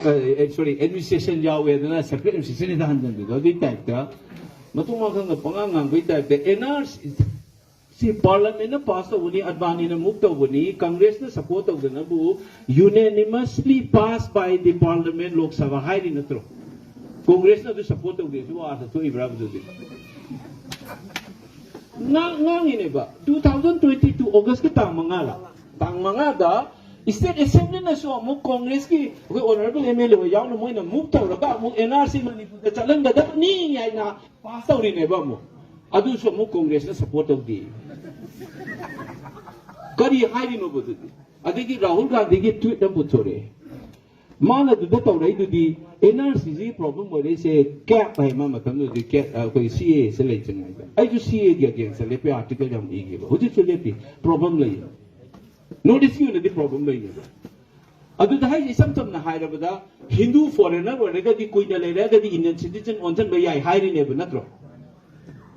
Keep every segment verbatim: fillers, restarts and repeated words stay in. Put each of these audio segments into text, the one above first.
ꯁꯣꯔꯤ, administration ꯌꯥꯎꯋꯦ ꯑꯗꯨꯅ separate administration ꯍꯦꯛꯇ ꯍꯟꯖꯟꯕꯤꯗꯣ ꯑꯗꯨꯒꯤ ꯇꯥꯏꯞꯇ, ꯃꯊꯣꯡ ꯃꯔꯝ ꯈꯪꯗ ꯄꯉꯥꯡ ꯉꯥꯡꯕꯒꯤ ꯇꯥꯏꯞꯇ, ꯑꯦꯟ ꯑꯥꯔ ꯁꯤ ꯁꯤ ꯄꯥꯔꯂꯤꯌꯥꯃꯦꯟꯠꯅ ꯄꯥꯁ ꯇꯧꯕꯅꯤ, ꯑꯗꯕꯥꯅꯤꯅ ꯃꯨꯚ ꯇꯧꯕꯅꯤ, ꯀꯪꯒ꯭ꯔꯦꯁꯅ ꯁꯄꯣꯔꯠ ꯇꯧꯗꯅꯕꯨ unanimously passed by the parliament, Lok Sabha ꯍꯥꯏꯔꯤ ꯅꯠꯇ꯭ꯔꯣ? ꯀꯣꯡꯒ꯭ꯔꯦꯁꯅ ꯑꯗꯨ ꯁꯄꯣꯔꯠ ꯇꯧꯗꯦ, ꯑꯗꯨ ꯑꯥꯔꯊ ꯊꯣꯛꯏꯕ꯭ꯔꯥ ꯑꯗꯨꯗꯤ? ꯉꯥꯡ- ꯉꯥꯡꯉꯤꯅꯦꯕ, two thousand twenty two August ꯀꯤ ꯇꯥꯡ ꯃꯉꯥꯗ, ꯇꯥꯡ ꯃꯉꯥꯗ ꯁ꯭ꯇꯦꯠ ꯑꯦꯁꯦꯝꯕ꯭ꯂꯤꯅꯁꯨ ꯑꯃꯨꯛ ꯀꯣꯡꯒ꯭ꯔꯦꯁꯀꯤ ꯑꯩꯈꯣꯏ ꯑꯣꯅꯔꯦꯕꯜ ꯑꯦꯝ ꯑꯦꯜ ꯑꯦ ꯍꯣꯏ ꯌꯥꯎꯅ ꯃꯣꯏꯅ ꯃꯨꯚ ꯇꯧꯔꯒ ꯑꯃꯨꯛ ꯑꯦꯟ ꯑꯥꯔ ꯁꯤ ꯃꯅꯤꯄꯨꯔꯗ ꯆꯠꯍꯟꯒꯗꯕꯅꯤ ꯍꯥꯏꯅ ꯄꯥꯁ ꯇꯧꯔꯤꯅꯦꯕ ꯑꯃꯨꯛ꯫ ꯑꯗꯨꯁꯨ ꯑꯃꯨꯛ ꯀꯣꯡꯒ꯭ꯔꯦꯁꯅ ꯁꯄꯣꯔꯠ ꯇꯧꯗꯦ꯫ ꯀꯔꯤ ꯍꯥꯏꯔꯤꯅꯣꯕ ꯑꯗꯨꯗꯤ? ꯑꯗꯒꯤ ꯔꯥꯍꯨꯜ ꯒꯥꯟꯙꯤꯒꯤ ꯇ꯭ꯋꯤꯠ ꯑꯃ ꯄꯨꯊꯣꯔꯛꯑꯦ꯫ ꯃꯥꯅ ꯑꯗꯨꯗ ꯇꯧꯔꯛꯏꯗꯨꯗꯤ, ꯑꯦꯟ ꯑꯥꯔ ꯁꯤꯒꯤ ꯄ꯭ꯔꯣꯕ꯭ꯂꯦꯝ ꯑꯣꯏꯔꯛꯏꯁꯦ ꯀꯦꯞ ꯍꯥꯏ, ꯃꯥ ꯃꯇꯝꯗꯨꯗꯗꯤ ꯀꯦꯞ, ꯑꯩꯈꯣꯏ ꯁꯤ ꯑꯦ ꯑꯦꯁꯦ ꯂꯩꯇ꯭ꯔꯤꯉꯩꯗ꯫ ꯑꯩꯁꯨ ꯁꯤ ꯑꯦꯒꯤ ꯑꯒꯦꯟꯁꯇ ꯂꯦꯞꯄꯦ, ꯑꯥꯔꯇꯤꯀꯜ ꯌꯥꯝ ꯏꯒꯦꯕ꯫ ꯍꯧꯖꯤꯛꯁꯨ ꯂꯦꯞꯄꯤ꯫ ꯄ꯭ꯔꯣꯕ꯭ꯂꯦꯝ ꯂꯩꯌꯦ꯫ ꯅꯣꯔꯠ ꯏꯁꯀꯤ ꯑꯣꯏꯅꯗꯤ ꯄ꯭ꯔꯣꯕ꯭ꯂꯦꯝ ꯂꯩꯅꯦꯕ꯫ ꯑꯗꯨꯗ ꯍꯥꯏꯁꯦ, ꯏꯁꯝ ꯁꯝꯅ ꯍꯥꯏꯔꯕꯗ, ꯍꯤꯟꯗꯨ ꯐꯣꯔꯦꯅꯔ ꯑꯣꯏꯔꯒꯗꯤ, ꯀꯨꯏꯅ ꯂꯩꯔꯒꯗꯤ ꯏꯟꯗꯤꯌꯟ ꯁꯤꯇꯤꯖꯟ ꯑꯣꯟꯁꯤꯟꯕ ꯌꯥꯏ ꯍꯥꯏꯔꯤꯅꯦꯕ, ꯅꯠꯇ꯭ꯔꯣ?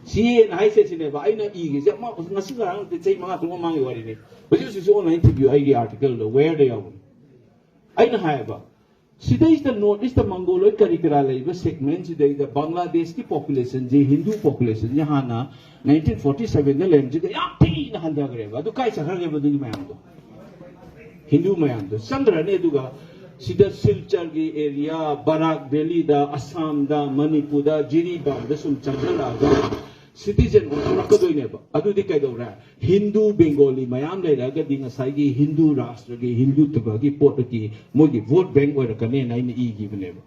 ꯁꯤ ꯑꯦꯅ ꯍꯥꯏꯁꯦ ꯁꯤꯅꯦꯕ ꯑꯩꯅ ꯏꯒꯤꯁꯦ, ꯑꯃ ꯉꯁꯤ ꯉꯔꯥꯡ ꯅꯠꯇꯦ, ꯆꯍꯤ ꯃꯉꯥ ꯇꯔꯨꯛ ꯃꯃꯥꯡꯒꯤ ꯋꯥꯔꯤꯅꯤ꯫ ꯍꯧꯖꯤꯛ ꯍꯧꯖꯤꯛꯁꯨ ꯑꯣꯟꯂꯥꯏꯟ ꯊꯤꯕꯤꯌꯨ, ꯑꯩꯒꯤ ꯑꯥꯔꯇꯤꯀꯜꯗꯣ ꯋꯦꯌꯔꯗ ꯌꯥꯎꯕꯅꯤ꯫ ꯑꯩꯅ ꯍꯥꯏꯌꯦꯕ, ꯁꯤꯗꯩꯁꯤꯗ ꯅꯣꯔꯠ ꯏꯁꯇ ꯃꯪꯒꯣꯂꯣꯏꯗ ꯀꯔꯤ ꯀꯔꯥ ꯂꯩꯕ ꯁꯦꯒꯃꯦꯟꯁꯤꯗꯩꯗ ꯕꯪꯒ꯭ꯂꯥꯗꯦꯁꯀꯤ ꯄꯣꯄꯨꯂꯦꯁꯟꯁꯤ, ꯍꯤꯟꯗꯨ ꯄꯣꯄꯨꯂꯦꯁꯟꯁꯤ ꯍꯥꯟꯅ ꯅꯥꯏꯟꯇꯤꯟ ꯐꯣꯔꯇꯤ ꯁꯚꯦꯟꯗ ꯂꯩꯔꯝꯁꯤꯒ ꯌꯥꯝ ꯊꯤꯅ ꯍꯟꯊꯈ꯭ꯔꯦꯕ꯫ ꯑꯗꯨ ꯀꯥꯏ ꯆꯠꯈ꯭ꯔꯒꯦꯕ ꯑꯗꯨꯒꯤ ꯃꯌꯥꯝꯗꯣ? ꯍꯤꯟꯗꯨ ꯃꯌꯥꯝꯗꯣ ꯆꯪꯈ꯭ꯔꯅꯤ꯫ ꯑꯗꯨꯒ ꯁꯤꯗ ꯁꯤꯜꯆꯔꯒꯤ ꯑꯦꯔꯤꯌꯥ, ꯕꯔꯥꯛ ꯚꯦꯂꯤꯗ, ꯑꯁꯥꯝꯗ, ꯃꯅꯤꯄꯨꯔꯗ, ꯖꯤꯔꯤꯕꯥꯝꯗ ꯁꯨꯝ ꯆꯪꯁꯤꯜꯂꯛꯑꯒ ꯁꯤꯇꯤꯖꯦꯟ ꯑꯣꯟꯊꯣꯔꯛꯀꯗꯣꯏꯅꯦꯕ꯫ ꯑꯗꯨꯗꯤ ꯀꯩꯗꯧꯔꯦ? ꯍꯤꯟꯗꯨ ꯕꯦꯡꯒꯣꯂꯤ ꯃꯌꯥꯝ ꯂꯩꯔꯛꯑꯒꯗꯤ ꯉꯁꯥꯏꯒꯤ ꯍꯤꯟꯗꯨ ꯔꯥꯁꯇ꯭ꯔꯒꯤ, ꯍꯤꯟꯗꯨ ꯇꯕꯒꯤ ꯄꯣꯠꯇꯒꯤ ꯃꯣꯏꯒꯤ ꯚꯣꯠ ꯕꯦꯡ ꯑꯣꯏꯔꯛꯀꯅꯦꯅ ꯑꯩꯅ ꯏꯈꯤꯕꯅꯦꯕ꯫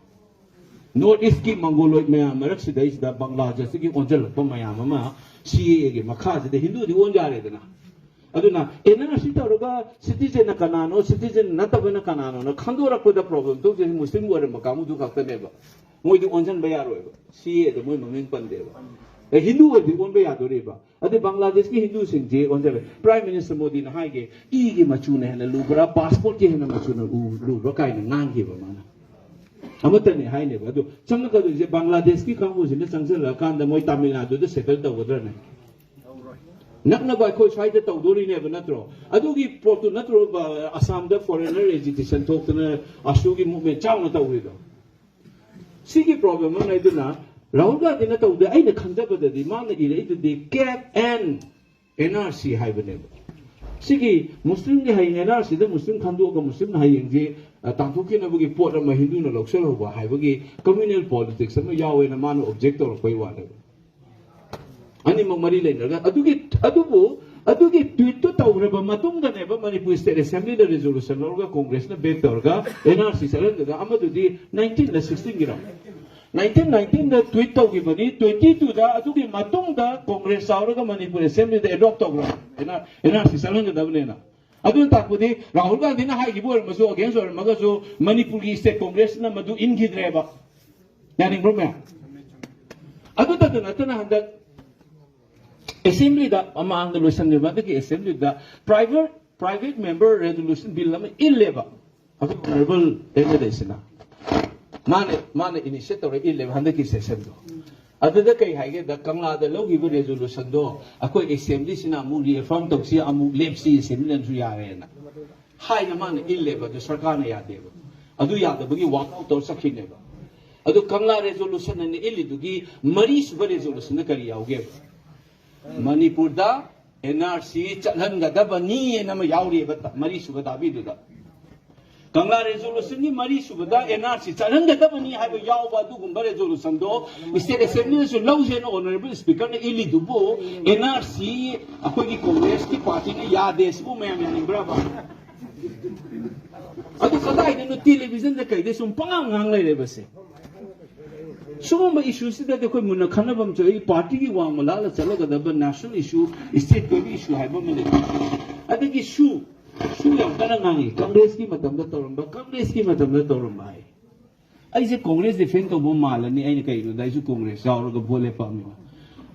ꯅꯣꯔꯠ ꯏꯁꯀꯤ ꯃꯪꯒꯣꯂꯣꯏꯗ ꯃꯌꯥꯝ ꯃꯔꯛꯁꯤꯗꯩꯁꯤꯗ ꯕꯪꯒ꯭ꯂꯥꯗꯦꯁꯇꯒꯤ ꯑꯣꯟꯁꯤꯜꯂꯛꯄ ꯃꯌꯥꯝ ꯑꯃ ꯁꯤ ꯑꯦ ꯑꯦꯒꯤ ꯃꯈꯥꯁꯤꯗ ꯍꯤꯟꯗꯨꯗꯤ ꯑꯣꯟ ꯌꯥꯔꯦꯗꯅ꯫ ꯑꯗꯨꯅ ꯑꯦꯟ ꯑꯥꯔ ꯁꯤ ꯇꯧꯔꯒ ꯁꯤꯇꯤꯖꯦꯟꯅ ꯀꯅꯥꯅꯣ, ꯁꯤꯇꯤꯖꯦꯟ ꯅꯠꯇꯕꯅ ꯀꯅꯥꯅꯣꯅ ꯈꯪꯗꯣꯔꯛꯄꯗ ꯄ꯭ꯔꯣꯕ꯭ꯂꯦꯝ ꯊꯣꯛꯇꯣꯏꯁꯦ ꯃꯨꯁꯂꯤꯝ ꯑꯣꯏꯔꯝꯕ ꯀꯥꯡꯕꯨꯗꯨ ꯈꯛꯇꯅꯦꯕ꯫ ꯃꯣꯏꯗꯤ ꯑꯣꯟꯁꯤꯟꯕ ꯌꯥꯔꯣꯏꯕ, ꯁꯤ ꯑꯦ ꯑꯗ ꯃꯣꯏ ꯃꯃꯤꯡ ꯄꯟꯗꯦꯕ꯫ ꯑꯦ, ꯍꯤꯟꯗꯨ ꯑꯣꯏꯔꯗꯤ ꯑꯣꯟꯕ ꯌꯥꯗꯣꯔꯤꯕ꯫ ꯑꯗꯩ ꯕꯪꯒ꯭ꯂꯥꯗꯦꯁꯀꯤ ꯍꯤꯟꯗꯨꯁꯤꯡꯁꯦ ꯑꯣꯟꯁꯤꯜꯂꯦ꯫ ꯄ꯭ꯔꯥꯏꯝ ꯃꯤꯅꯤꯁꯇꯔ ꯃꯣꯗꯤꯅ ꯍꯥꯏꯒꯦ, "ꯏꯒꯤ ꯃꯆꯨꯅ ꯍꯦꯟꯅ ꯂꯨꯕ꯭ꯔꯥ, ꯄꯥꯁꯄꯣꯔꯠꯀꯤ ꯍꯦꯟꯅ ꯃꯆꯨꯅ ꯂꯨ-, ꯂꯨꯕ꯭ꯔꯥ?" ꯀꯥꯏꯅ ꯉꯥꯡꯈꯤꯕ ꯃꯥꯅ꯫ ꯑꯃꯠꯇꯅꯦ ꯍꯥꯏꯅꯦꯕ꯫ ꯑꯗꯨ ꯆꯪꯉꯛꯀꯗꯣꯏꯁꯦ ꯕꯪꯒ꯭ꯂꯥꯗꯦꯁꯀꯤ ꯀꯥꯡꯕꯨꯁꯤꯅ ꯆꯪꯁꯤꯜꯂꯛꯑꯀꯥꯟꯗ ꯃꯣꯏ ꯇꯥꯃꯤꯜ ꯅꯥꯗꯨꯗ ꯁꯦꯇꯜ ꯇꯧꯒꯗ꯭ꯔꯅꯦ? ꯅꯛꯅꯕ ꯑꯩꯈꯣꯏ ꯁ꯭ꯋꯥꯏꯗ ꯇꯧꯗꯣꯔꯤꯅꯦꯕ ꯅꯠꯇ꯭ꯔꯣ? ꯑꯗꯨꯒꯤ ꯄꯣꯠꯇꯨ ꯅꯠꯇ꯭ꯔꯣ ꯕ-, ꯑꯁꯥꯝꯗ foreigner agitation ꯊꯣꯛꯇꯅ ꯑꯁꯨꯒꯤ movement ꯆꯥꯎꯅ ꯇꯧꯔꯤꯗꯣ? ꯁꯤꯒꯤ problem ꯑꯃ ꯂꯩꯗꯨꯅ ꯔꯥꯍꯨꯜ ꯒꯥꯟꯙꯤꯅ ꯇꯧꯗꯦ꯫ ꯑꯩꯅ ꯈꯟꯖꯕꯗꯗꯤ ꯃꯥꯅ ꯏꯔꯛꯏꯗꯨꯗꯤ cap and N R C ꯍꯥꯏꯕꯅꯦꯕ꯫ ꯁꯤꯒꯤ ꯃꯨꯁꯂꯤꯝꯒꯤ ꯍꯌꯦꯡ N R C ꯗ ꯃꯨꯁꯂꯤꯝ ꯈꯟꯗꯣꯛꯑꯒ ꯃꯨꯁꯂꯤꯝꯅ ꯍꯌꯦꯡꯁꯤ, ꯑ, ꯇꯥꯟꯊꯣꯛꯈꯤꯅꯕꯒꯤ ꯄꯣꯠ ꯑꯃ ꯍꯤꯟꯗꯨꯅ ꯂꯧꯁꯤꯜꯍꯧꯕ ꯍꯥꯏꯕꯒꯤ communal politics ꯑꯃ ꯌꯥꯎꯋꯦꯅ ꯃꯥꯅ object ꯇꯧꯔꯛꯄꯩ ꯋꯥꯅꯦꯕ꯫ ꯑꯅꯤꯃꯛ ꯃꯔꯤ ꯂꯩꯅꯔꯒ ꯑꯗꯨꯒꯤ, ꯑꯗꯨꯕꯨ ꯑꯗꯨꯒꯤ tweet ꯇꯨ ꯇꯧꯈ꯭ꯔꯕ ꯃꯇꯨꯡꯗꯅꯦꯕ ꯃꯅꯤꯄꯨꯔ State Assembly ꯗ resolution ꯂꯧꯔꯒ Congress ꯅ back ꯇꯧꯔꯒ N R C ꯆꯠꯍꯟꯗꯅ ꯑꯃꯗꯨꯗꯤ nineteen ꯂ sixteen ꯒꯤꯔꯣ? Nineteen nineteen ꯗ tweet ꯇꯧꯈꯤꯕꯅꯤ, twenty two ꯗ ꯑꯗꯨꯒꯤ ꯃꯇꯨꯡꯗ Congress ꯆꯥꯎꯔꯒ ꯃꯅꯤꯄꯨꯔ Assembly ꯗ adopt ꯇꯧꯈ꯭ꯔꯕ N R C ꯆꯠꯍꯟꯒꯗꯕꯅꯦꯅ꯫ ꯑꯗꯨꯅ ꯇꯥꯛꯄꯗꯤ ꯔꯥꯍꯨꯜ ꯒꯥꯟꯙꯤꯅ ꯍꯥꯏꯈꯤꯕ ꯑꯣꯏꯔꯝꯃꯁꯨ, against ꯑꯣꯏꯔꯝꯃꯒꯁꯨ, ꯃꯅꯤꯄꯨꯔꯒꯤ State Congress ꯅ ꯃꯗꯨ ꯏꯟꯈꯤꯗ꯭ꯔꯦꯕ꯫ ꯌꯥꯅꯤꯡꯕ꯭ꯔꯣ ꯃꯌꯥꯝ? ꯑꯗꯨꯇꯗ ꯅꯠꯇꯅ ꯍꯟꯗꯛ Assembly ꯗ ꯃꯃꯥꯡꯗ ꯂꯣꯏꯁꯟꯈꯤꯕ ꯍꯟꯗꯛꯀꯤ Assembly ꯗ private, private member resolution bill ꯑꯃ ꯏꯜꯂꯦꯕ꯫ ꯑꯩꯈꯣꯏ Honorable M L A ꯁꯤꯅ ꯃꯥꯅ, ꯃꯥꯅ initiate ꯇꯧꯔ ꯏꯜꯂꯦꯕ ꯍꯟꯗꯛꯀꯤ session ꯗꯣ꯫ ꯑꯗꯨꯗ ꯀꯩ ꯍꯥꯏꯒꯦꯗ, ꯀꯪꯂꯥꯗ ꯂꯧꯈꯤꯕ resolution ꯗꯣ ꯑꯩꯈꯣꯏ Assembly ꯁꯤꯅ ꯑꯃꯨꯛ reaffirm ꯇꯧꯁꯤ, ꯑꯃꯨꯛ ꯂꯦꯞꯁꯤ, Assembly ꯅꯁꯨ ꯌꯥꯔꯦꯅ ꯍꯥꯏꯅ ꯃꯥꯅ ꯏꯜꯂꯦꯕ꯫ ꯑꯗꯨ ꯁꯔꯀꯥꯔꯅ ꯌꯥꯗꯦꯕ꯫ ꯑꯗꯨ ꯌꯥꯗꯕꯒꯤ walk out ꯇꯧꯔ ꯆꯠꯈꯤꯅꯦꯕ꯫ ꯑꯗꯨ ꯀꯪꯂꯥ resolution ꯍꯥꯏꯅ ꯏꯜꯂꯤꯗꯨꯒꯤ ꯃꯔꯤꯁꯨꯕ resolution ꯗ ꯀꯔꯤ ꯌꯥꯎꯒꯦꯕ? ꯃꯅꯤꯄꯨꯔꯗ N R C ꯆꯠꯍꯟꯒꯗꯕꯅꯤ ꯍꯥꯏꯅ ꯑꯃ ꯌꯥꯎꯔꯤꯑꯕ, ꯃꯔꯤꯁꯨꯕ ꯗꯥꯕꯤꯗꯨꯗ꯫ ꯀꯪꯂꯥ resolution ꯒꯤ ꯃꯔꯤꯁꯨꯕꯗ N R C ꯆꯠꯍꯟꯒꯗꯕꯅꯤ ꯍꯥꯏꯕ ꯌꯥꯎꯕ ꯑꯗꯨꯒꯨꯝꯕ resolution ꯗꯣ State Assembly ꯅꯁꯨ ꯂꯧꯁꯦꯅ Honorable Speaker ꯅ ꯏꯜꯂꯤꯗꯨꯕꯨ N R C ꯑꯩꯈꯣꯏꯒꯤ Congress ꯀꯤ party ꯅ ꯌꯥꯗꯦ, ꯁꯤꯕꯨ ꯃꯌꯥꯝ ꯌꯥꯅꯤꯡꯕ꯭ꯔꯕ? ꯑꯗꯨ ꯀꯗꯥꯏꯗꯅꯣ television ꯗ ꯀꯩꯗ ꯁꯨꯝ ꯄꯉꯥꯡ ꯉꯥꯡ ꯂꯩꯔꯦꯕꯁꯦ? ꯁꯤꯒꯨꯝꯕ issue ꯁꯤꯗꯗꯤ ꯑꯩꯈꯣꯏ ꯃꯨꯟꯅ ꯈꯟꯅꯕ ꯑꯃ ꯆꯪꯏ꯫ Party ꯒꯤ ꯋꯥꯡꯃ ꯂꯥꯜꯂ ꯆꯠꯂꯒꯗꯕ national issue, state ꯀꯤ ꯑꯣꯏꯕ issue ꯍꯥꯏꯕ ꯑꯃ ꯂꯩ꯫ ꯑꯗꯒꯤ ꯁꯨ, ꯁꯨ ꯌꯥꯝ ꯀꯟꯅ ꯉꯥꯡꯉꯤ, Congress ꯀꯤ ꯃꯇꯝꯗ ꯇꯧꯔꯝꯕ, Congress ꯀꯤ ꯃꯇꯝꯗ ꯇꯧꯔꯝꯕ ꯍꯥꯏ꯫ ꯑꯩꯁꯦ Congress defend ꯇꯧꯕ ꯃꯥꯜꯂꯅꯤ, ꯑꯩꯅ ꯀꯩꯒꯤꯅꯣꯗ ꯑꯩꯁꯨ Congress ꯌꯥꯎꯔꯒ vote ꯂꯦꯞꯄꯛꯑꯝꯃꯤꯕ꯫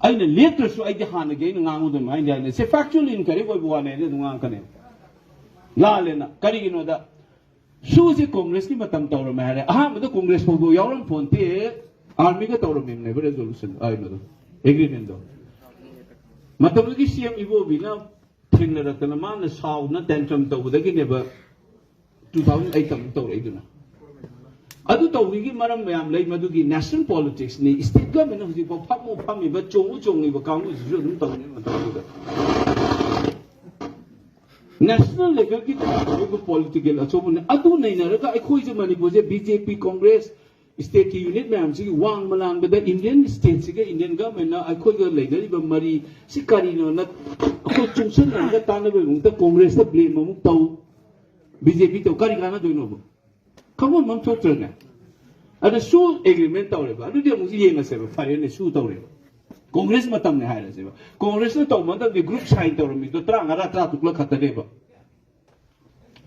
ꯑꯩꯅ ꯂꯦꯞꯇ꯭ꯔꯁꯨ ꯑꯩꯗꯤ ꯍꯥꯟꯅꯒꯤ ꯑꯩꯅ ꯉꯥꯡꯕ ꯑꯗꯨꯃꯥꯏꯅ ꯍꯥꯏꯅꯤ, ꯁꯦ factually incorrect ꯑꯣꯏꯕ ꯋꯥꯅꯦ, ꯑꯩꯗꯤ ꯑꯗꯨꯝ ꯉꯥꯡꯉꯛꯀꯅꯦꯕ꯫ ꯂꯥꯜꯂꯦꯅ꯫ ꯀꯔꯤꯒꯤꯅꯣꯗ ꯁꯨꯁꯦ Congress ꯀꯤ ꯃꯇꯝ ꯇꯧꯔꯝꯃꯦ ꯍꯥꯏꯔꯦ꯫ ꯑꯍꯥꯟꯕꯗ Congress ꯐꯥꯎꯕ ꯌꯥꯎꯔꯝ ꯐꯣꯟꯇꯦ, army ꯒ ꯇꯧꯔꯝꯃꯤꯕꯅꯦꯕ resolution, ꯀꯩꯅꯣꯗꯣ, agreement ꯗꯣ꯫ ꯃꯇꯝꯗꯨꯒꯤ ꯁꯤ ꯑꯦꯝ ꯏꯕꯣꯕꯤꯅ ꯊꯦꯡꯅꯔꯛꯇꯅ ꯃꯥꯅ ꯁꯥꯎꯅ ꯇꯦꯟꯇ꯭ꯔꯝ ꯇꯧꯕꯗꯒꯤꯅꯦꯕ ꯇꯨ ꯊꯥꯎꯖꯟ ꯑꯩꯠꯇ ꯑꯃꯨꯛ ꯇꯧꯔꯛꯏꯗꯨꯅ꯫ ꯑꯗꯨ ꯇꯧꯔꯤꯒꯤ ꯃꯔꯝ ꯃꯌꯥꯝ ꯂꯩ, ꯃꯗꯨꯒꯤ ꯅꯦꯁꯅꯦꯜ ꯄꯣꯂꯤꯇꯤꯛꯁꯅꯤ꯫ ꯁ꯭ꯇꯦꯠ ꯒꯃꯦꯟꯅ ꯍꯧꯖꯤꯛꯐꯥꯎ ꯐꯝꯃꯨ ꯐꯝꯃꯤꯕ, ꯆꯣꯡꯉꯨ ꯆꯣꯡꯉꯤꯕ ꯀꯥꯡꯕꯨꯁꯤꯁꯨ ꯑꯗꯨꯝ ꯇꯧꯅꯤ ꯃꯇꯝꯗꯨꯗ꯫ ꯅꯦꯁꯅꯦꯜ ꯂꯦꯚꯦꯜꯒꯤ ꯑꯣꯏꯕ ꯄꯣꯂꯤꯇꯤꯀꯦꯜ ꯑꯆꯧꯕꯅꯤ꯫ ꯑꯗꯨ ꯅꯩꯅꯔꯒ ꯑꯩꯈꯣꯏꯁꯦ ꯃꯅꯤꯄꯨꯔꯁꯦ ꯕꯤ ꯖꯦ ꯄꯤ, ꯀꯣꯡꯒ꯭ꯔꯦꯁ, ꯁ꯭ꯇꯦꯠꯀꯤ ꯌꯨꯅꯤꯠ ꯃꯌꯥꯝꯁꯤꯒꯤ ꯋꯥꯡꯃ ꯂꯥꯡꯕꯗ ꯏꯟꯗꯤꯌꯟ ꯁ꯭ꯇꯦꯠꯁꯤꯒ ꯏꯟꯗꯤꯌꯟ ꯒꯃꯦꯟꯅ ꯑꯩꯈꯣꯏꯒ ꯂꯩꯅꯔꯤꯕ ꯃꯔꯤ ꯁꯤ ꯀꯔꯤꯅꯣꯅ ꯑꯩꯈꯣꯏ ꯆꯨꯡꯁꯤꯟꯅꯔꯒ ꯇꯥꯟꯅꯕꯒꯤ ꯃꯍꯨꯠꯇ ꯀꯣꯡꯒ꯭ꯔꯦꯁꯇ ꯕ꯭ꯂꯦꯝ ꯑꯃꯨꯛ ꯇꯧ, ꯕꯤ ꯖꯦ ꯄꯤ ꯇꯧ, ꯀꯔꯤ ꯀꯥꯟꯅꯗꯣꯏꯅꯣꯕ? ꯈꯪꯐꯝ ꯑꯃ ꯊꯣꯛꯇ꯭ꯔꯅꯦ? ꯑꯗ ꯁꯨ ꯑꯦꯒ꯭ꯔꯤꯃꯦꯟ ꯇꯧꯔꯦꯕ, ꯑꯗꯨꯗꯤ ꯑꯃꯨꯛ ꯌꯦꯡꯉꯁꯦꯕ, ꯐꯔꯦꯅꯦ, ꯁꯨ ꯇꯧꯔꯦꯕ, ꯀꯣꯡꯒ꯭ꯔꯦꯁ ꯃꯇꯝꯅꯦ ꯍꯥꯏꯔꯁꯦꯕ, ꯀꯣꯡꯒ꯭ꯔꯦꯁꯅ ꯇꯧꯕ ꯃꯇꯝꯗ ꯒ꯭ꯔꯨꯞ ꯁꯥꯏꯟ ꯇꯧꯔꯝꯃꯤꯗꯣ ꯇꯔꯥꯃꯉꯥ ꯇꯔꯥꯇꯔꯨꯛꯂ ꯈꯛꯇꯅꯦꯕ꯫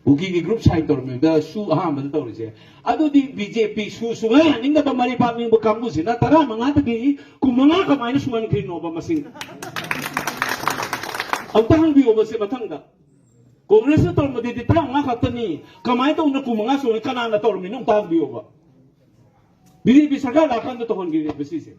ꯀꯨꯀꯤꯒꯤ ꯒ꯭ꯔꯨꯞ ꯁꯥꯏꯟ ꯇꯧꯔꯝꯃꯤꯕꯗ ꯁꯨ ꯑꯍꯥꯟꯕꯗ ꯇꯧꯔꯤꯁꯦ꯫ ꯑꯗꯨꯗꯤ ꯕꯤ ꯖꯦ ꯄꯤ ꯁꯨ ꯁꯨꯡꯍꯟ ꯌꯥꯅꯤꯡꯗꯕ ꯃꯔꯩ ꯄꯥꯛꯅꯤꯡꯕ ꯀꯥꯡꯕꯨꯁꯤꯅ ꯇꯔꯥꯃꯉꯥꯗꯒꯤ ꯀꯨꯟꯃꯉꯥ ꯀꯃꯥꯏꯅ ꯁꯨꯍꯟꯈ꯭ꯔꯤꯅꯣꯕ ꯃꯁꯤꯡ? ꯑꯝꯇ ꯍꯪꯕꯤꯌꯣꯕ ꯁꯦ ꯃꯊꯪꯗ꯫ ꯀꯣꯡꯒ꯭ꯔꯦꯁꯅ ꯇꯧꯔꯝꯕꯗꯨꯗꯤ ꯇꯔꯥꯃꯉꯥ ꯈꯛꯇꯅꯤ, ꯀꯃꯥꯏꯅ ꯇꯧꯗꯅ ꯀꯨꯟꯃꯉꯥ ꯁꯨꯍꯟ, ꯀꯅꯥꯅ ꯇꯧꯔꯝꯃꯤꯅꯣ ꯑꯝꯇ ꯍꯪꯕꯤꯌꯣꯕ꯫ ꯕꯤ ꯖꯦ ꯄꯤ ꯁꯔꯀꯥꯔ ꯂꯥꯛꯀꯥꯟꯗ ꯇꯧꯍꯟꯈꯤꯕꯅꯦꯕ ꯁꯤꯁꯦ꯫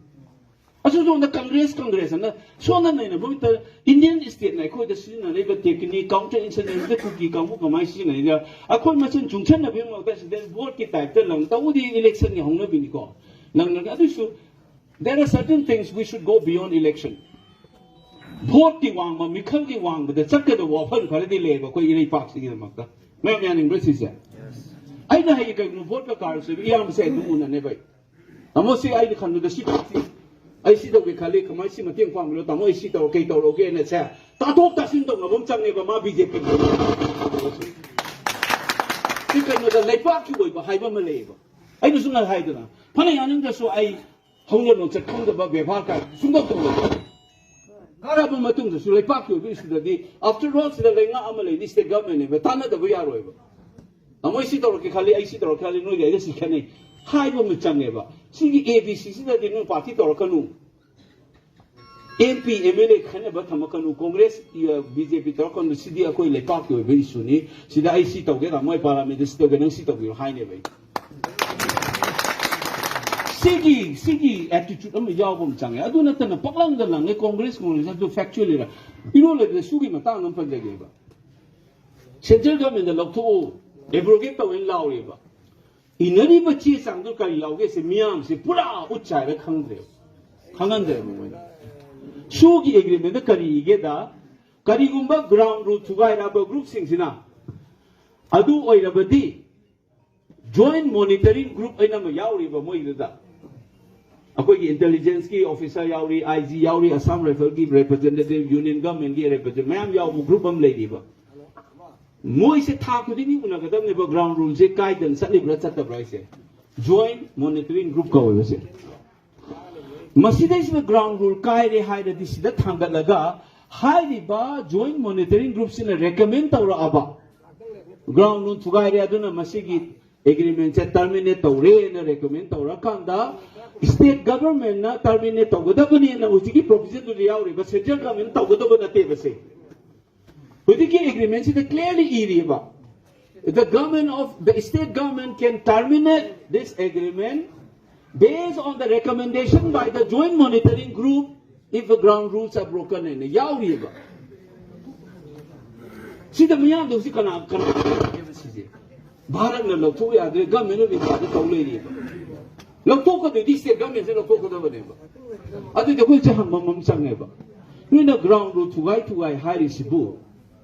ꯑꯁꯣꯝꯗ ꯀꯪꯒ꯭ꯔꯦꯁ, ꯀꯪꯒ꯭ꯔꯦꯁ ꯑꯅ ꯁꯣꯟꯅ ꯅꯩꯅꯕ ꯃꯇꯝꯗ ꯏꯟꯗꯤꯌꯟ ꯁ꯭ꯇꯦꯠꯅ ꯑꯩꯈꯣꯏꯗ ꯁꯤꯖꯤꯟꯅꯔꯤꯕ ꯇꯦꯛꯅꯤꯛ, ꯀꯥꯎꯟꯇꯔ ꯏꯟꯁꯔꯖꯦꯟꯁꯤꯗ ꯀꯨꯀꯤ ꯀꯥꯡꯕꯨ ꯀꯃꯥꯏꯅ ꯁꯤꯖꯤꯟꯅꯔꯤꯗ ꯑꯩꯈꯣꯏ ꯃꯁꯦꯟ ꯆꯨꯡꯁꯟꯅꯕꯒꯤ ꯃꯍꯨꯠꯇ ꯁꯤꯗ ꯚꯣꯠꯀꯤ ꯇꯥꯏꯞꯇ ꯂꯪ ꯇꯧꯕꯗꯤ ꯏꯂꯦꯛꯁꯟꯒꯤ ꯍꯧꯅꯕꯤꯅꯤꯀꯣ, ꯂꯪꯅꯒ꯫ ꯑꯗꯨꯏꯁꯨ there are certain things we should go beyond election. ꯚꯣꯠꯀꯤ ꯋꯥꯡꯃ, ꯃꯤꯈꯜꯒꯤ ꯋꯥꯡꯃꯗ ꯆꯠꯀꯗꯕ ꯋꯥꯐꯝ ꯈꯔꯗꯤ ꯂꯩꯌꯦꯕ ꯑꯩꯈꯣꯏ ꯏꯔꯩꯄꯥꯛꯁꯤꯒꯤꯗꯃꯛꯇ꯫ ꯃꯌꯥꯝ ꯌꯥꯅꯤꯡꯕ꯭ꯔꯥ ꯁꯤꯁꯦ? ꯑꯩꯅ ꯍꯌꯦꯡ ꯀꯩꯒꯨꯝꯕ ꯚꯣꯠꯀ ꯀꯥꯔꯁꯦꯕ, ꯏꯌꯥꯝꯕꯁꯦ ꯑꯗꯨꯝ ꯎꯅꯅꯦꯕ ꯑꯩ꯫ ꯇꯥꯃꯣ, ꯁꯤ ꯑꯩꯅ ꯈꯟꯕꯗ ꯁꯤ ꯄꯥꯔꯇꯤ, ꯑꯩ ꯁꯤ ꯇꯧꯒꯦ ꯈꯜꯂꯤ, ꯀꯃꯥꯏꯅ ꯁꯤ ꯃꯇꯦꯡ ꯄꯥꯡꯕꯤꯔꯣ ꯇꯥꯃꯣ, ꯑꯩ ꯁꯤ ꯇꯧꯔ ꯀꯩ ꯇꯧꯔꯛꯎꯒꯦꯅ ꯁꯦ ꯇꯥꯊꯣꯛ ꯇꯥꯁꯤꯟ ꯇꯧꯅꯕ ꯑꯃ ꯆꯪꯉꯦꯕ ꯃꯥ ꯕꯤ ꯖꯦ ꯄꯤ꯫ ꯁꯤ ꯀꯩꯅꯣꯗ ꯂꯩꯄꯥꯛꯀꯤ ꯑꯣꯏꯕ ꯍꯥꯏꯕ ꯑꯃ ꯂꯩꯌꯦꯕ꯫ ꯑꯩꯅꯁꯨ ꯉꯁꯥꯏ ꯍꯥꯏꯗꯅ, ꯐꯅ ꯌꯥꯅꯤꯡꯗ꯭ꯔꯁꯨ ꯑꯩ ꯍꯧꯅ ꯂꯣꯟꯆꯠ ꯈꯪꯗꯕ ꯕꯦꯕꯥꯔ ꯀꯥꯏ ꯁꯨꯡꯇꯧ ꯇꯧꯔꯣꯏ꯫ ꯀꯥꯔꯕ ꯃꯇꯨꯡꯗꯁꯨ ꯂꯩꯄꯥꯛꯀꯤ ꯑꯣꯏꯕ ꯏꯁꯨꯗꯗꯤ, after all, ꯁꯤꯗ ꯂꯩꯉꯥꯛ ꯑꯃ ꯂꯩꯔꯤ, ꯁ꯭ꯇꯦꯠ ꯒꯚꯔꯟꯃꯦꯟꯅꯦꯕ, ꯇꯥꯟꯅꯗꯕ ꯌꯥꯔꯣꯏꯕ꯫ ꯇꯥꯃꯣ, ꯑꯩ ꯁꯤ ꯇꯧꯔꯛꯀꯦ ꯈꯜꯂꯤ, ꯑꯩ ꯁꯤ ꯇꯧꯔꯛꯀꯦ ꯈꯜꯂꯤ, ꯅꯣꯏꯒ ꯑꯩꯒ ꯁꯤ ꯈꯦꯠꯅꯩ ꯍꯥꯏꯕ ꯑꯃ ꯆꯪꯉꯦꯕ꯫ ꯁꯤꯒꯤ ꯑꯦ ꯕꯤ ꯁꯤ ꯁꯤꯗꯗꯤ ꯅꯣꯏ ꯄꯥꯔꯇꯤ ꯇꯧꯔꯛꯀꯅꯨ, M P, M L A ꯈꯟꯅꯕ ꯊꯝꯃꯛꯀꯅꯨ, ꯀꯣꯡꯒ꯭ꯔꯦꯁ, ꯕꯤ ꯖꯦ ꯄꯤ ꯇꯧꯔꯛꯀꯅꯨ, ꯁꯤꯗꯤ ꯑꯩꯈꯣꯏ ꯂꯩꯄꯥꯛꯀꯤ ꯑꯣꯏꯕ ꯏꯁꯨꯅꯤ, ꯁꯤꯗ ꯑꯩ ꯁꯤ ꯇꯧꯒꯦ, ꯇꯥꯃꯣ, ꯑꯩ ꯄꯥꯔꯂꯤꯌꯥꯃꯦꯟꯗ ꯁꯤ ꯇꯧꯒꯦ, ꯅꯪ ꯁꯤ ꯇꯧꯕꯤꯔꯣ ꯍꯥꯏꯅꯦꯕ ꯑꯩ꯫ ꯁꯤꯒꯤ ꯁꯤꯒꯤ ꯑꯦꯇꯤꯇ꯭ꯌꯨꯠ ꯑꯃ ꯌꯥꯎꯕ ꯑꯃ ꯆꯪꯉꯦ꯫ ꯑꯗꯨ ꯅꯠꯇꯅ ꯄꯛꯂꯪꯗ ꯂꯪꯉꯦ꯫ ꯀꯣꯡꯒ꯭ꯔꯦꯁ ꯀꯣꯡꯒ꯭ꯔꯦꯁ ꯑꯗꯨ ꯐꯦꯛꯆꯨꯑꯦꯜ ꯂꯩꯔ ꯏꯔꯣꯜꯂꯦꯕꯗ ꯁꯨꯒꯤ ꯃꯇꯥꯡꯗ ꯑꯃ ꯄꯟꯖꯒꯦꯕ꯫ ꯁꯦꯟꯇ꯭ꯔꯦꯜ ꯒꯚꯔꯟꯃꯦꯟꯗ ꯂꯧꯊꯣꯛꯎ, ꯑꯦꯕ꯭ꯔꯣꯒꯦꯠ ꯇꯧꯋꯦꯅ ꯂꯥꯎꯔꯦꯕ꯫ ꯏꯅꯔꯤꯕ ꯆꯦ ꯆꯥꯡꯗꯨ ꯀꯔꯤ ꯌꯥꯎꯒꯦꯁꯦ ꯃꯤꯌꯥꯝꯁꯦ ꯄꯨꯔꯥ ꯎꯠ ꯆꯥꯏꯔ ꯈꯪꯗ꯭ꯔꯦꯕ꯫ ꯈꯪꯍꯟꯗ꯭ꯔꯦꯕ ꯃꯣꯏꯅ꯫ ꯁꯨꯒꯤ ꯑꯦꯒ꯭ꯔꯤꯃꯦꯟꯗ ꯀꯔꯤ ꯏꯒꯦꯗ, ꯀꯔꯤꯒꯨꯝꯕ ꯒ꯭ꯔꯥꯎꯟ ꯔꯨꯜ ꯊꯨꯒꯥꯏꯔꯛꯑꯕ ꯒ꯭ꯔꯨꯞꯁꯤꯡꯁꯤꯅ, ꯑꯗꯨ ꯑꯣꯏꯔꯕꯗꯤ ꯖꯣꯏꯟ ꯃꯣꯅꯤꯇꯔꯤꯡ ꯒ꯭ꯔꯨꯞ ꯍꯥꯏꯅ ꯑꯃ ꯌꯥꯎꯔꯤꯕ ꯃꯣꯏꯗꯨꯗ꯫ ꯑꯩꯈꯣꯏꯒꯤ ꯏꯟꯇꯦꯂꯤꯖꯦꯟꯁꯀꯤ ꯑꯣꯐꯤꯁꯥꯔ ꯌꯥꯎꯔꯤ, ꯑꯥꯏ ꯖꯤ ꯌꯥꯎꯔꯤ, ꯑꯁꯥꯝ ꯔꯥꯏꯐꯜꯒꯤ ꯔꯦꯄ꯭ꯔꯖꯦꯟꯇꯦꯇꯤꯚ, ꯌꯨꯅꯤꯌꯟ ꯒꯚꯔꯟꯃꯦꯟꯠꯀꯤ ꯔꯦꯄ꯭ꯔꯖꯦꯟꯇꯦꯇꯤꯚ ꯃꯌꯥꯝ ꯌꯥꯎꯕ ꯒ꯭ꯔꯨꯞ ꯑꯃ ꯂꯩꯔꯤꯕ꯫ ꯃꯣꯏꯁꯦ ꯊꯥ ꯈꯨꯗꯤꯡꯒꯤ ꯎꯅꯒꯗꯕꯅꯦꯕ, ꯒ꯭ꯔꯥꯎꯟ ꯔꯨꯜꯁꯦ ꯀꯥꯏꯗꯅ ꯆꯠꯂꯤꯕ꯭ꯔꯥ ꯆꯠꯇꯕ꯭ꯔꯥ ꯍꯥꯏꯁꯦ꯫ ꯖꯣꯏꯟ ꯃꯣꯅꯤꯇꯔꯤꯡ ꯒ꯭ꯔꯨꯞ ꯀꯧꯋꯦꯕꯁꯦ꯫ ꯃꯁꯤꯗꯩꯁꯤꯗ ꯒ꯭ꯔꯥꯎꯟ ꯔꯨꯜ ꯀꯥꯏꯔꯦ ꯍꯥꯏꯔꯗꯤ ꯁꯤꯗ ꯊꯥꯡꯒꯠꯂꯒ ꯍꯥꯏꯔꯤꯕ ꯖꯣꯏꯟ ꯃꯣꯅꯤꯇꯔꯤꯡ ꯒ꯭ꯔꯨꯞꯁꯤꯅ ꯔꯦꯀꯃꯦꯟ ꯇꯧꯔꯛꯑꯕ, ꯒ꯭ꯔꯥꯎꯟ ꯔꯨꯜ ꯊꯨꯒꯥꯏꯔꯦ, ꯑꯗꯨꯅ ꯃꯁꯤꯒꯤ ꯑꯦꯒ꯭ꯔꯤꯃꯦꯟꯁꯦ ꯇꯔꯃꯤꯅꯦꯠ ꯇꯧꯔꯦꯅ ꯔꯦꯀꯃꯦꯟ ꯇꯧꯔꯀꯥꯟꯗ ꯁ꯭ꯇꯦꯠ ꯒꯚꯔꯟꯃꯦꯟꯠꯅ ꯇꯔꯃꯤꯅꯦꯠ ꯇꯧꯒꯗꯕꯅꯦꯅ ꯍꯧꯖꯤꯛꯀꯤ ꯄ꯭ꯔꯣꯚꯤꯖꯟꯗꯨꯗ ꯌꯥꯎꯔꯤꯕ꯫ ꯁꯦꯟꯇ꯭ꯔꯦꯜ ꯒꯚꯔꯟꯃꯦꯟꯠ ꯇꯧꯒꯗꯕ ꯅꯠꯇꯦꯕ ꯁꯦ꯫ ꯍꯧꯖꯤꯛꯀꯤ ꯑꯦꯒ꯭ꯔꯤꯃꯦꯟꯁꯤꯗ ꯀ꯭ꯂꯤꯌꯔꯂꯤ ꯏꯔꯤꯕ, "The government of the state government can terminate this agreement based on the recommendation by the joint monitoring group if the ground rules are broken" ꯍꯥꯏꯅ ꯌꯥꯎꯔꯤꯕ꯫ ꯁꯤꯗ ꯃꯤꯌꯥꯝꯗ ꯍꯧꯖꯤꯛ ꯀꯅꯥ ꯀꯅꯥ ꯁꯤꯁꯦ? ꯚꯥꯔꯠꯅ ꯂꯧꯊꯣꯛ ꯌꯥꯗ꯭ꯔꯦ, ꯒꯚꯔꯟꯃꯦꯟꯠ ꯑꯣꯐ ꯏꯟꯗꯤꯌꯥꯗ ꯇꯧ ꯂꯩꯔꯤꯕ꯫ ꯂꯧꯊꯣꯛꯀꯗꯣꯏꯗꯤ ꯁ꯭ꯇꯦꯠ ꯒꯚꯔꯟꯃꯦꯟꯠꯁꯦ ꯂꯧꯊꯣꯛꯀꯗꯕꯅꯦꯕ꯫ ꯑꯗꯨꯗꯤ ꯑꯩꯈꯣꯏꯁꯦ ꯍꯪꯐꯝ ꯑꯃ ꯆꯪꯉꯦꯕ, ꯅꯣꯏꯅ ꯒ꯭ꯔꯥꯎꯟ ꯔꯨꯜ ꯊꯨꯒꯥꯏ ꯊꯨꯒꯥꯏ ꯍꯥꯏꯔꯤꯁꯤꯕꯨ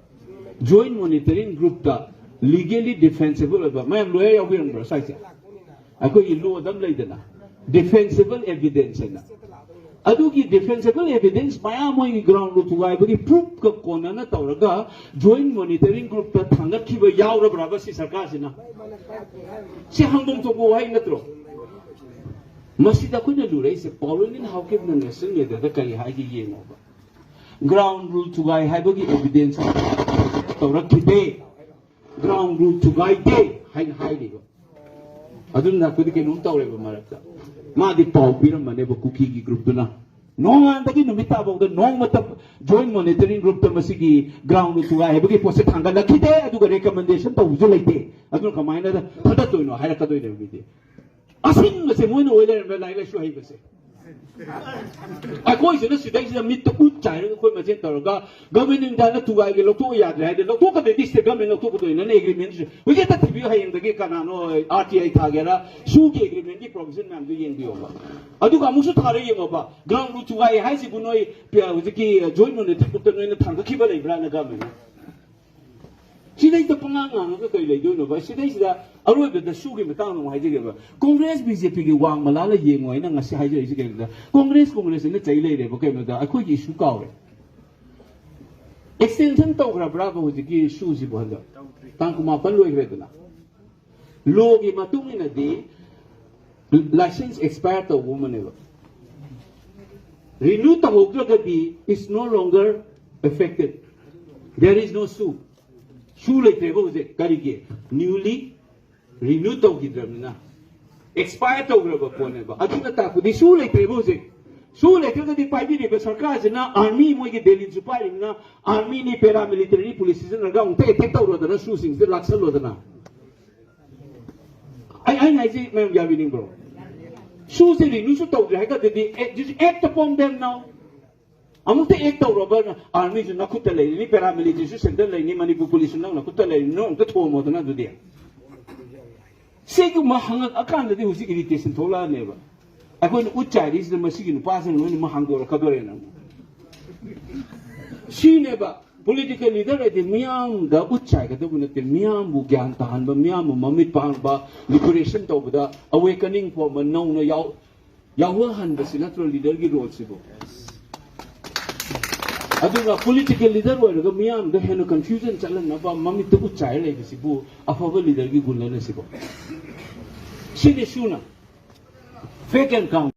ꯖꯣꯏꯟ ꯃꯣꯅꯤꯇꯔꯤꯡ ꯒ꯭ꯔꯨꯞꯇ ꯂꯤꯒꯦꯂꯤ ꯗꯤꯐꯦꯟꯁꯤꯕꯜ ꯑꯣꯏꯕ, ꯃꯌꯥꯝ ꯂꯣꯌꯔ ꯌꯥꯎꯕꯤꯔꯝꯕ꯭ꯔꯣ ꯁ꯭ꯋꯥꯏꯁꯦ? ꯑꯩꯈꯣꯏꯒꯤ ꯂꯣꯗ ꯑꯃ ꯂꯩꯗꯅ, ꯗꯤꯐꯦꯟꯁꯤꯕꯜ ꯑꯦꯚꯤꯗꯦꯟꯁ ꯍꯥꯏꯅ꯫ ꯑꯗꯨꯒꯤ ꯗꯤꯐꯦꯟꯁꯤꯕꯜ ꯑꯦꯚꯤꯗꯦꯟꯁ ꯃꯌꯥꯝ ꯃꯣꯏꯒꯤ ꯒ꯭ꯔꯥꯎꯟ ꯔꯨꯜ ꯊꯨꯒꯥꯏꯕꯒꯤ ꯄ꯭ꯔꯨꯐꯀ ꯀꯣꯟꯅꯅ ꯇꯧꯔꯒ ꯖꯣꯏꯟ ꯃꯣꯅꯤꯇꯔꯤꯡ ꯒ꯭ꯔꯨꯞꯇ ꯊꯥꯡꯒꯠꯈꯤꯕ ꯌꯥꯎꯔꯕ꯭ꯔꯕ ꯁꯤ ꯁꯔꯀꯥꯔꯁꯤꯅ? ꯁꯤ ꯍꯪꯐꯝ ꯊꯣꯛꯄ ꯋꯥꯍꯩ ꯅꯠꯇ꯭ꯔꯣ? ꯃꯁꯤꯗ ꯑꯩꯈꯣꯏꯅ ꯂꯨꯔꯛꯏꯁꯦ, ꯄꯥꯎꯔꯩꯅꯤꯟ ꯍꯥꯎꯀꯤꯞꯅ ꯅꯦꯁꯅꯦꯜ ꯃꯦꯗꯤꯌꯥꯗ ꯀꯔꯤ ꯍꯥꯏꯒꯦ ꯌꯦꯡꯉꯣꯕ꯫ ꯒ꯭ꯔꯥꯎꯟ ꯔꯨꯜ ꯊꯨꯒꯥꯏ ꯍꯥꯏꯕꯒꯤ ꯑꯦꯚꯤꯗꯦꯟꯁ ꯇꯧꯔꯛꯈꯤꯗꯦ꯫ ꯒ꯭ꯔꯥꯎꯟ ꯔꯨꯜ ꯊꯨꯒꯥꯏꯗꯦ ꯍꯥꯏꯅ ꯍꯥꯏꯔꯤꯕ꯫ ꯑꯗꯨꯅ ꯑꯩꯈꯣꯏꯗꯤ ꯀꯩꯅꯣꯝ ꯇꯧꯔꯦꯕ ꯃꯔꯛꯇ꯫ ꯃꯥꯗꯤ ꯄꯥꯎ ꯄꯤꯔꯝꯕꯅꯦꯕ ꯀꯨꯀꯤꯒꯤ ꯒ꯭ꯔꯨꯞꯇꯨꯅ꯫ ꯅꯣꯡꯉꯥꯟꯗꯒꯤ ꯅꯨꯃꯤꯠ ꯇꯥꯐꯥꯎꯗ ꯅꯣꯡꯃꯇ ꯖꯣꯏꯟ ꯃꯣꯅꯤꯇꯔꯤꯡ ꯒ꯭ꯔꯨꯞꯇ ꯃꯁꯤꯒꯤ ꯒ꯭ꯔꯥꯎꯟ ꯔꯨꯜ ꯊꯨꯒꯥꯏ ꯍꯥꯏꯕꯒꯤ ꯄꯣꯠꯁꯦ ꯊꯥꯡꯒꯠꯂꯛꯈꯤꯗꯦ, ꯑꯗꯨꯒ ꯔꯦꯀꯃꯦꯟꯗꯦꯁꯟ ꯇꯧꯕꯁꯨ ꯂꯩꯇꯦ꯫ ꯑꯗꯨꯅ ꯀꯃꯥꯏꯅ ꯊꯥꯗꯠꯇꯣꯏꯅꯣ ꯍꯥꯏꯔꯛꯀꯗꯣꯏꯅꯦꯕ ꯃꯤꯗꯤ꯫ ꯑꯁꯤꯡꯕꯁꯦ ꯃꯣꯏꯅ ꯑꯣꯏ ꯂꯩꯔꯝꯃꯦ, ꯂꯥꯏꯔꯤꯛ ꯂꯥꯏꯁꯨ ꯍꯩꯕꯁꯦ꯫ ꯑꯩꯈꯣꯏꯁꯤꯅ ꯁꯤꯗꯩꯁꯤꯗ ꯃꯤꯠꯇ ꯎꯠ ꯆꯥꯏꯔꯒ ꯑꯩꯈꯣꯏ ꯃꯁꯦꯟ ꯇꯧꯔꯒ ꯒꯚꯔꯟꯃꯦꯟꯠ ꯑꯣꯐ ꯏꯟꯗꯤꯌꯥꯅ ꯊꯨꯒꯥꯏꯒꯦ, ꯂꯧꯊꯣꯛꯄ ꯌꯥꯗ꯭ꯔꯦ ꯍꯥꯏꯗꯤ ꯂꯧꯊꯣꯛꯀꯗꯣꯏꯗꯤ ꯁ꯭ꯇꯦꯠ ꯒꯚꯔꯟꯃꯦꯟꯠ ꯂꯧꯊꯣꯛꯀꯗꯣꯏꯅꯤꯅ ꯑꯦꯒ꯭ꯔꯤꯃꯦꯟꯠꯁꯦ ꯍꯧꯖꯤꯛ ꯍꯦꯛꯇ ꯊꯤꯕꯤꯌꯨ꯫ ꯍꯌꯦꯡꯗꯒꯤ ꯀꯅꯥꯅꯣ ꯑꯥꯔ ꯇꯤ ꯑꯥꯏ ꯊꯥꯒꯦꯔꯥ, ꯁꯨꯒꯤ ꯑꯦꯒ꯭ꯔꯤꯃꯦꯟꯠꯀꯤ ꯄ꯭ꯔꯣꯚꯤꯖꯟ ꯃꯌꯥꯝꯗꯨ ꯌꯦꯡꯕꯤꯌꯣꯕ꯫ ꯑꯗꯨꯒ ꯑꯃꯨꯛꯁꯨ ꯊꯥꯔ ꯌꯦꯡꯉꯣꯕ, ꯒ꯭ꯔꯥꯎꯟ ꯔꯨꯠ ꯊꯨꯒꯥꯏ ꯍꯥꯏꯁꯤꯕꯨ ꯅꯣꯏ ꯄꯤ-, ꯍꯧꯖꯤꯛꯀꯤ ꯖꯣꯏꯟꯠ ꯃꯣꯅꯤꯇꯔꯤ ꯒ꯭ꯔꯨꯞꯇ ꯅꯣꯏꯅ ꯊꯥꯡꯒꯠꯈꯤꯕ ꯂꯩꯕ꯭ꯔꯥꯅ ꯒꯚꯔꯟꯃꯦꯟꯠꯅ? ꯁꯤꯗꯩꯗ ꯄꯉꯥꯡ ꯉꯥꯡꯉꯒ ꯀꯩ ꯂꯩꯗꯣꯏꯅꯣꯕ? ꯁꯤꯗꯩꯁꯤꯗ ꯑꯔꯣꯏꯕꯗ ꯁꯨꯒꯤ ꯃꯇꯥꯡꯗ ꯑꯃꯨꯛ ꯍꯥꯏꯖꯒꯦꯕ꯫ ꯀꯣꯡꯒ꯭ꯔꯦꯁ ꯕꯤ ꯖꯦ ꯄꯤꯒꯤ ꯋꯥꯡ ꯃꯂꯥꯂ ꯌꯦꯡꯉꯣ ꯑꯩꯅ ꯉꯁꯤ ꯍꯥꯏꯖꯔꯛꯏꯁꯦ ꯀꯩꯅꯣꯗ, ꯀꯣꯡꯒ꯭ꯔꯦꯁ, ꯀꯣꯡꯒ꯭ꯔꯦꯁ ꯑꯅ ꯆꯩ ꯂꯩꯔꯦꯕ꯫ ꯀꯩꯅꯣꯗ ꯑꯩꯈꯣꯏꯒꯤ ꯏꯁꯨ ꯀꯥꯎꯔꯦ꯫ ꯑꯦꯛꯁꯇꯦꯟꯁꯟ ꯇꯧꯈ꯭ꯔꯕ꯭ꯔꯥꯕ ꯍꯧꯖꯤꯛꯀꯤ ꯁꯨꯁꯤꯕꯨ? ꯍꯟꯗꯛ ꯇꯥꯡ ꯀꯨꯟꯃꯥꯄꯟ ꯂꯣꯏꯈ꯭ꯔꯦꯗꯅ꯫ ꯂꯣꯒꯤ ꯃꯇꯨꯡ ꯏꯟꯅꯗꯤ ꯂꯥꯏꯁꯦꯟꯁ ꯑꯦꯛꯁꯄꯥꯌꯔ ꯇꯧꯕ ꯑꯃꯅꯦꯕ꯫ ꯔꯤꯅ꯭ꯌꯨ ꯇꯧꯍꯧꯗ꯭ꯔꯒꯗꯤ it's no longer effective, there is no shoe. ꯁꯨ ꯂꯩꯇ꯭ꯔꯦꯕ ꯍꯧꯖꯤꯛ꯫ ꯀꯔꯤꯒꯤ? ꯅ꯭ꯌꯨꯂꯤ ꯔꯤꯅ꯭ꯌꯨ ꯇꯧꯈꯤꯗ꯭ꯔꯕꯅꯤꯅ, ꯑꯦꯛꯁꯄꯥꯌꯔ ꯇꯧꯈ꯭ꯔꯕ ꯄꯣꯠꯅꯦꯕ꯫ ꯑꯗꯨꯅ ꯇꯥꯛꯄꯗꯤ ꯁꯨ ꯂꯩꯇ꯭ꯔꯦꯕ ꯍꯧꯖꯤꯛ꯫ ꯁꯨ ꯂꯩꯇ꯭ꯔꯒꯗꯤ ꯄꯥꯏꯕꯤꯔꯤꯕ ꯁꯔꯀꯥꯔꯁꯤꯅ ꯑꯥꯔꯃꯤ, ꯃꯣꯏꯒꯤ ꯗꯦꯜꯂꯤꯁꯨ ꯄꯥꯏꯔꯤꯕꯅꯤꯅ, ꯑꯥꯔꯃꯤꯅꯤ, ꯄꯦꯔꯥꯃꯤꯂꯤꯇꯔꯤ ꯄꯨꯂꯤꯁ ꯁꯤꯖꯤꯟꯅꯔꯒ ꯑꯃꯨꯛꯇ ꯑꯦꯇꯦꯛ ꯇꯧꯔꯣꯗꯅ, ꯁꯨꯁꯤꯡꯁꯤꯗ ꯂꯥꯛꯁꯜꯂꯣꯗꯅ꯫ ꯑꯩ, ꯑꯩꯅ ꯍꯥꯏꯁꯤ ꯃꯌꯥꯝ ꯌꯥꯕꯤꯅꯤꯡꯕ꯭ꯔꯣ? ꯁꯨꯁꯦ ꯔꯤꯅ꯭ꯌꯨꯁꯨ ꯇꯧꯗ꯭ꯔꯦ ꯍꯥꯏꯔꯒꯗꯤ, act, just act upon them now. ꯑꯃꯨꯛꯇ ꯑꯦꯛ ꯇꯧꯔꯕ ꯑꯥꯔꯃꯤꯁꯨ ꯅꯈꯨꯠꯇ ꯂꯩꯔꯤꯅꯤ, ꯄꯦꯔꯥꯃꯤꯂꯤꯇꯔꯤꯁꯨ ꯁꯦꯟꯇꯔ ꯂꯩꯅꯤ, ꯃꯅꯤꯄꯨꯔ ꯄꯨꯂꯤꯁꯁꯨ ꯅꯪ ꯅꯈꯨꯠꯇ ꯂꯩꯔꯤꯅꯤ, ꯅꯪ ꯑꯃꯨꯛꯇ ꯊꯣꯝꯃꯣꯗꯅ ꯑꯗꯨꯗꯤ꯫ ꯁꯤꯒꯨꯝꯕ ꯍꯪꯉꯛꯑꯀꯥꯟꯗꯗꯤ ꯍꯧꯖꯤꯛ ꯏꯔꯤꯇꯦꯁꯟ ꯊꯣꯛꯂꯛꯑꯅꯦꯕ꯫ ꯑꯩꯈꯣꯏꯅ ꯎꯠ ꯆꯥꯏꯔꯤꯁꯤꯗ ꯃꯁꯤꯒꯤ ꯅꯨꯄꯥꯁꯤꯅ ꯂꯣꯏꯅꯃꯛ ꯍꯥꯡꯗꯣꯔꯛꯀꯗꯣꯔꯦꯅ꯫ ꯁꯤꯅꯦꯕ ꯄꯣꯂꯤꯇꯤꯀꯦꯜ ꯂꯤꯗꯔ ꯍꯥꯏꯗꯤ ꯃꯤꯌꯥꯝꯗ ꯎꯠ ꯆꯥꯏꯒꯗꯕ ꯅꯠꯇꯦ, ꯃꯤꯌꯥꯝꯕꯨ ꯒ꯭ꯌꯥꯟ ꯇꯥꯍꯟꯕ, ꯃꯤꯌꯥꯝꯕꯨ ꯃꯃꯤꯠ ꯄꯥꯡꯕ, ꯂꯤꯕꯔꯦꯁꯟ ꯇꯧꯕꯗ, ꯑꯋꯦꯀꯅꯤꯡ ꯐꯣꯝꯕ, ꯅꯧꯅ ꯌꯥꯎ-, ꯌꯥꯎꯍꯟꯍꯟꯕꯁꯤ ꯅꯠꯇ꯭ꯔꯣ ꯂꯤꯗꯔꯒꯤ ꯔꯣꯜꯁꯤꯕꯨ? ꯑꯗꯨꯒ ꯄꯣꯂꯤꯇꯤꯀꯦꯜ ꯂꯤꯗꯔ ꯑꯣꯏꯔꯒ ꯃꯤꯌꯥꯝꯗ ꯍꯦꯟꯅ ꯀꯟꯐ꯭ꯌꯨꯖꯟ ꯆꯠꯍꯟꯅꯕ ꯃꯃꯤꯠꯇ ꯎꯠ ꯆꯥꯏꯔ ꯂꯩꯕꯁꯤꯕꯨ ꯑꯐꯕ ꯂꯤꯗꯔꯒꯤ ꯒꯨꯟ ꯅꯠꯇꯦ ꯁꯤꯕꯨ꯫ ꯁꯤꯅꯤ ꯁꯨꯅ ꯐꯦꯛ ꯑꯦꯟ ꯀꯥꯎꯟ